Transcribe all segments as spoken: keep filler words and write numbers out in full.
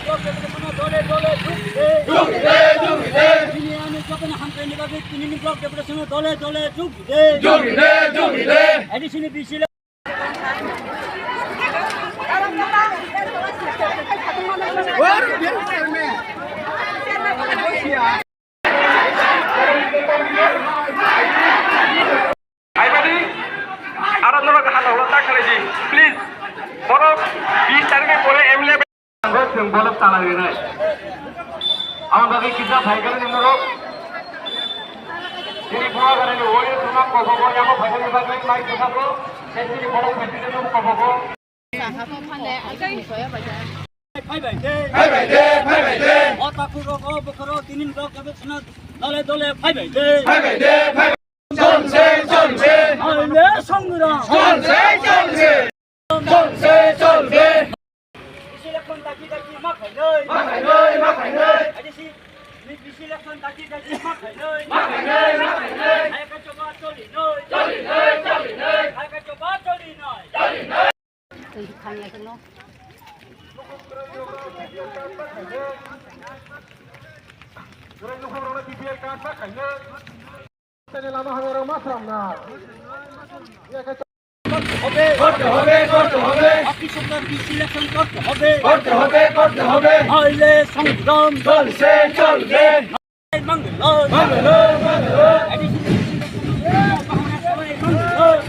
Block deputation-o dole dole যোগ দিতে। যোগ দিতে, যোগ দিতে। Union-e jotono hamkrai ni bagwi tinini block deputation-o dole dole যোগ দিতে। যোগ দিতে, যোগ দিতে। A D C ni B C le- Aibadi, aro norok hata holo tak khalai di, please. Borok bis tarikh ni pore M L A. Chwng bolok chala rinai. Amo bagwi kisa phaikhe ni norok. Chini buwa gana ni audio thuma koko go yamo phaikhe ni bagwi mai kisa go. Chini bolok phaikhe ni koko go. Phaibai de, phaibai de, phaibai de. O takhuk rok, o bokhorok, tinin rok, ebe khna dole dole phaibai de. Phaibai de, phaibai. চলছে, চলছে। Haile songram. চলছে, চলছে। চলছে, চলছে। Bisi election daki daki ma khainai. Ma khainai, ma khainai. A D C ni bisi election daki daki ma khainai. Ma khainai, ma khainai. Hai ka choba choli noi. Choli noi, choli noi. Hai ka choba choli noi. Choli noi. Lama hamya rok ma sram na. করতে হবে, করতে হবে। বাকি সরকার কি সিলেকশন করতে হবে। করতে হবে, করতে হবে। নাইলে সংগ্রাম চলছে, চলবে। বাংলা, বাংলা, বাংলা।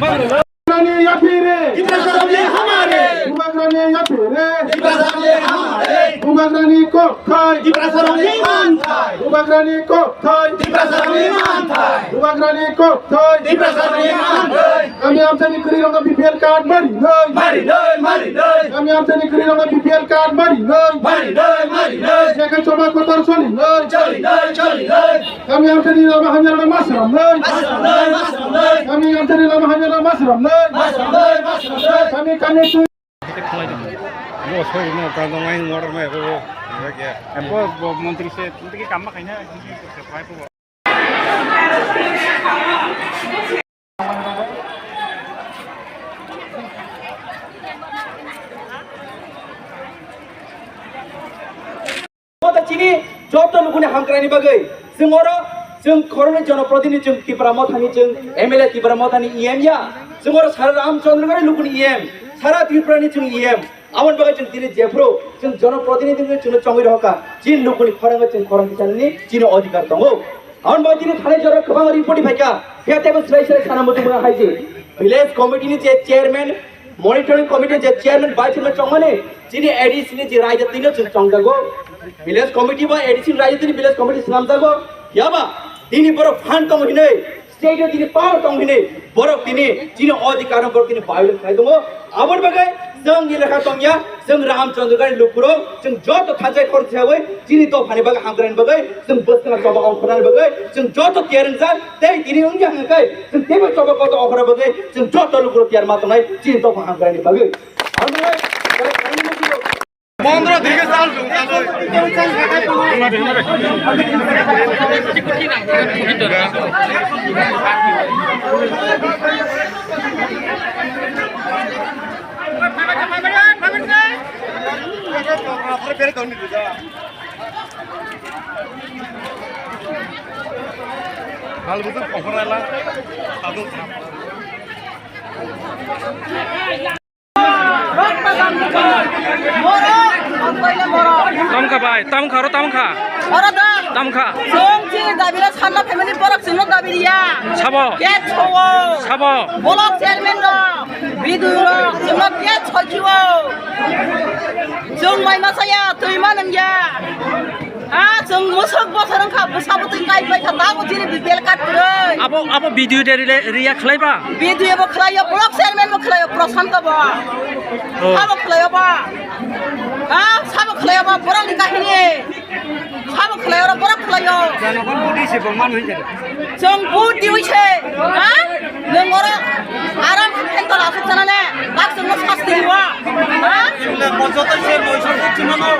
Bangla. Tiprasarokni yapire. Tiprasarokni hamare. Bubagrani yapire. Tiprasarokni hamare. Bubagrani kokthai. Tiprasarokni manthai. Bubagrani kokthai. Tiprasarokni manthai. Bubagrani kokthai. Tiprasarokni manthai. Kami amchani kwrwi rokno B P L card mari noi. Mari noi, mari noi. Kami amchani kwrwi rokno B P L card mari noi. Mari noi, mari noi. Jekhe choba kotor soli noi. Choli noi, choli noi. Kami amchani lama hamya rokno ma sram noi. Ma sram noi, ma sram noi. Kami amchani lama hamya rokno ma sram noi. Ma sram noi, ma sram noi. Kami kami tu Bo soi no ka dong ai ngor mai ko. Bo, bo montri se, montri ki kam ma khaina. Motha chini joto lukuni hamkraini bagwi chwng oro chwng khoroknwi jonoprotinidhi chwng Tipra Mothani chwng M L A Tipra Mothani E M ya chwng oro sara Ramchandra Gari lukuni E M, sara Tripurani chwng E M. Aboni bagwi chwng tini jephru chwng jonoprotinidhi wngwi chwngno chongwi rohorkha, chini lukuni khorangwi chwng khorang tisanani chini odhikar tongo. Aboni bagwi tini thanai jora kwbang report phaikha, phiya teibo swlai swlai sana muchung mwnga hai se. Village committee ni je chairman, monitoring committee ni je chairman, vice chairman chongmani, chini A D C ni je raida tino chwng chongjago. Village committee ba A D C ni raida tini village committee swnamjago. Phiya ba tini borok phan tongo hinwi, state o tini power tong hinwi borok tini chini odhikar no borok tini violate khlai tongo. Aboni bagwi chwng ni lekha tongya, chwng Ramchandra Gari lukurok, chwng joto thansa khoroksa wi chini dophani bagwi hamkraini bagwi, chwng bwskang choba ongkhornani bagwi, chwng joto tiyar wngjak, tei tini wngya hwnkhai, chwng teibo choba kotor ongkhorna bagwi, chwng joto lukurok tiyar ma tongnai chini dopha hamkraini bagwi. Aboni bagwi, Pondro dikhe sal jung. Hal butuh pokok rela. Tamkha bai, tamkha, oro tamkha. Oro da. Tamkha. Chwng chini dabi no sanna phaimani borok chwngno dabi riya. Sabo. Ke chowo. Sabo. Block chairman rok, B D O rok, chwngno ke choikiwo. Chwng mai masaya, twi manam ya. Ah, chwng musuk bosor wngkha, bwsa bwtwi kai paikha, tabuk chini B P L card kwrwi. Abo, abo B D O de rile, riya khlaiba? B D O bo khlaio, block chairman bo khlaio, Prashanto bo. Oh. Sabo khlaio ba? Ah, sabo khlaio ba, borokni kahini. Sabo khlaio, oro borok khlaio. Janogon budi se bongman hoi jare. Chwng budi hoi se, ha? Nwng oro aram khentor asuk sana ne, tak chwngno sasti wa. Ha? Chwngno joto se noi song chwngno.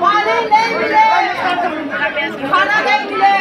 पानी नहीं मिले, खाना नहीं मिले।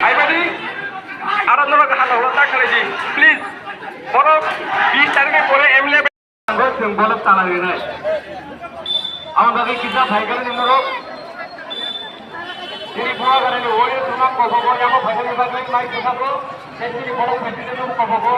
Haibadi, aro norok hano holo ta khalai di, please. Borok bis tarikh ni pore M L A. Ang bo chwng bolok chala rinai. Ang bagwi kisa phaikar ni norok. Chini bura gana ni wali tuma kobo bo yamo phaikar ni bagwi mai kisa ko. Chini bolok phaikar ni kobo bo.